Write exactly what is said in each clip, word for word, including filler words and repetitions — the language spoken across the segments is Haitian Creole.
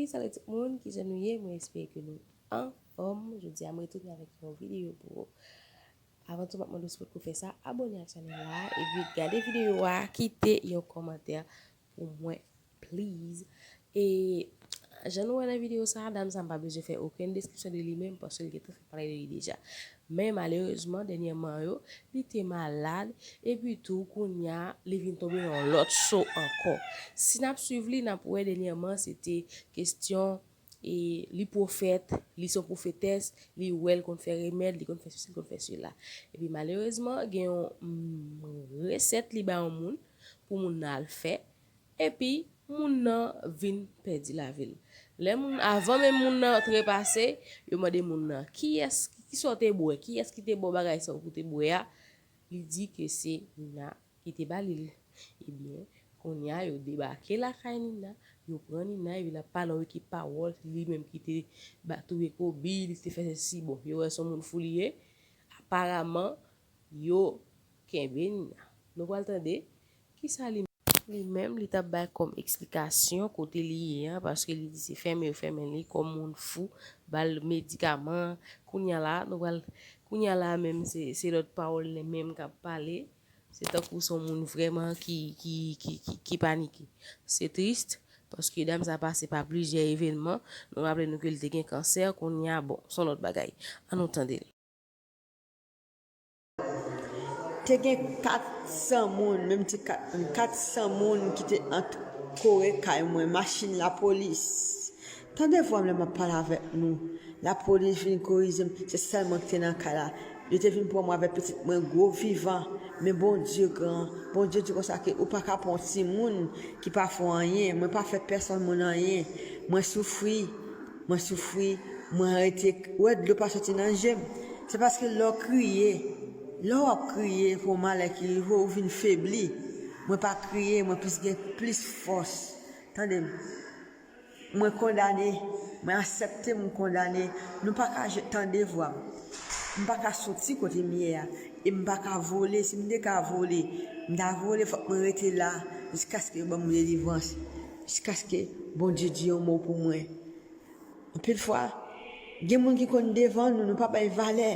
Salut tout moun, kijan nou ye? Mwen espere ke nou anfòm. Jodi a, mwen retounen avèk yon videyo pou ou. Avan tou, m ap mande w si w potko fè sa, abòne ak chanèl la, epi gade videyo a, kite yon kòmantè pou mwen, please. E jan nou wè nan videyo sa, dam sa, m pa bezwen fè okenn deskripsyon de li menm, paske l gentan fè pale de li deja. Men malerezman, dènyèman yo, li te malad, epi tou, kounye a, li vin tonbe nan yon lòt so ankò. Si n ap swiv li, n ap wè dènyèman, se te kesyon, e li pwofèt, li se yon pwofetès, li wè l konn fè remèd, li konn fè sesi, li konn fè sela. Epi malerezman, gen yon, mm, resèt li ba yon moun, pou moun nan al fè, epi moun nan vin pèdi lavi l. Lè moun, avan menm moun nan trepase, yo mande moun nan, "Kiyès, ki, ki sa w te bwè? Kiyès ki te ba w bagay sa w pou te bwè a?" Li di ke se Nina ki te ba li l. Ebyen, kounye a, yo debake lakay Nina, yo pran Nina, epi l ap pale yon ekip pawòl, li menm ki te ba touye Kobe, li te fè sesi, bon, yo wè se yon moun fou li ye. Aparaman, yo kenbe Nina. Nou pral tande kisa li, li menm li t ap bay kòm eksplikasyon kote li ye an, paske li di se fèmen yo fèmen li kòm moun fou, ba l medikaman. Kounye a la, nou pral, kounye a la menm, se, se lòt pawòl li menm k ap pale. Se tankou se yon moun vrèman ki, ki, ki, ki, ki panike. Se tris, paske dam sa pase pa plizyè evènman. Nou raple nou ke li te gen kansè, kounye a, bon, se yon lòt bagay. Ann nou tande l. Te gen kat san moun, menm ti kat, kat san moun ki te ankore kay mwen, machin lapolis. Tande vwa m lè m ap pale avèk nou. Lapolis vin korije m, se sèl mwen ki te nan kay la. Yo te vin pran mwen avèk pitit mwen gwo vivan. Men Bondye gran. Bondye di konsa ke ou pa ka pran yon timoun ki pa fè w anyen. Mwen pa fè pèsonn moun anyen. Mwen soufri. Mwen soufri. Mwen rete wè dlo pa soti nan je m. Se paske lè w kriye, lè w ap kriye pou yon malè ki rive w, ou vin febli. Mwen pa kriye, mwen plis gen plis fòs. Tande m. Mwen kondane, mwen aksepte m kondane. Nou pa ka je-, tande vwa m. M pa ka soti kote m ye a. E m pa ka vole. Si m te ka vole, m ta vole, fòk mwen rete la jiskaske yo ban m delivrans. Jiskaske Bondye di yon mo pou mwen. Anpil fwa, gen moun ki konn devan nou, nou pa bay valè.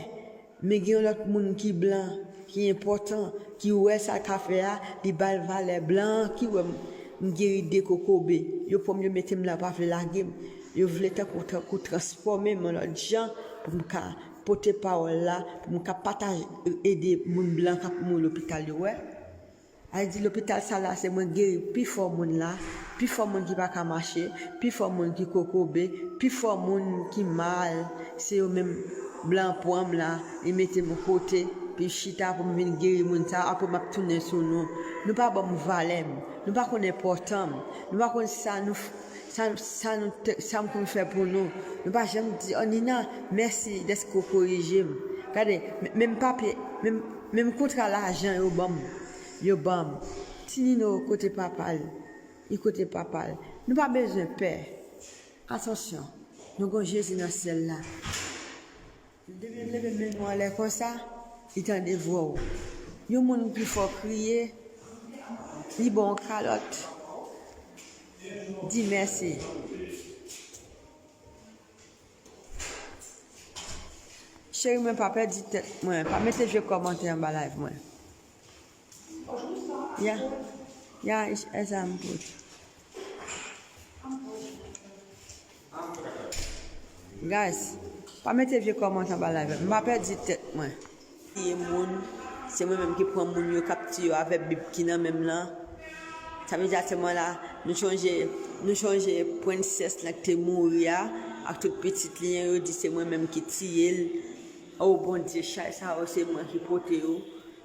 Men gen yon lòt moun ki blan, ki enpòtan, ki wè sa l ka fè a, li ba l valè. Blan an ki wè m, m geri de kokobe. Yo pran m, yo mete m la, yo pa vle lage m. Yo vle tankou, tankou transfòme m yon lòt jan pou m ka pote pawòl la, pou m ka pataje, ede moun blan k ap mouri lopital yo wè. Sa vle di lopital sa la se mwen geri pifò moun la, pifò moun ki pa ka mache, pifò moun ki kokobe, pifò moun ki mal, se yo menm blan pran m la, li mete m kote, pou chita pou m vin geri moun sa, apre m ap tounen sou nou. Nou pa ban m valè m, nou pa konn enpòtan m, nou pa konn sa nou f-, sa, sa nou te, sa m konn fè pou nou. Nou pa janm di, "Oh Nina, mèsi dèske w korije m." Gade, men, menm papye, menm, menm kontra lajan yo ban m. Yo ban m. Ti Nino kote papa l. Li kote papa l. Nou pa bezwen pè. Atansyon. Nou gen Jezi nan syèl la. Depi m leve men nou anlè konsa, li tande vwa w. Yon moun ki fè w kriye, li ba w yon kalòt. Di mèsi. Cheri mwen, pa pèdi tèt mwen. Pa mete vye kòmantè anba live mwen. Ya, ya, ich-, esa m put. Guys, pa mete vye kòmantè anba live. M pa pèdi tèt mwen. Tiye moun, se mwen menm ki pran moun yo k ap tiye yo avèk bib ki nan men m lan. Sa vle di a se mwen la, nou chonje, nou chonje prensès lan ki te mouri a, ak tout pitit li an, yo di se mwen menm ki tiye l. O Bondye, chay sa yo se mwen ki pote yo.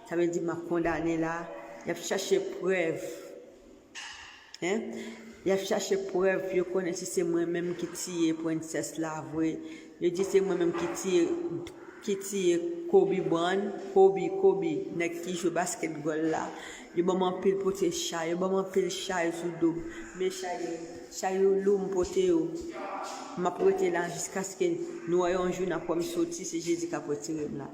Sa vle di m ap kondane la. Y ap chache prèv. Hein? Y ap chache prèv pou yo konnen si se mwen menm ki tiye prensès la vre. Yo di se mwen menm ki tiye, ki tiye Kobe Bryant, Kobe, Kobe, nèg ki jwe baskèt gòl la. Yo ban m anpil pote chay, yo ban m anpil chay sou do m. Men chay yo, chay yo lou m pote yo. M ap rete la jiskaske nou wè yon jou n ap wè m soti, se Jezi k ap retire m la.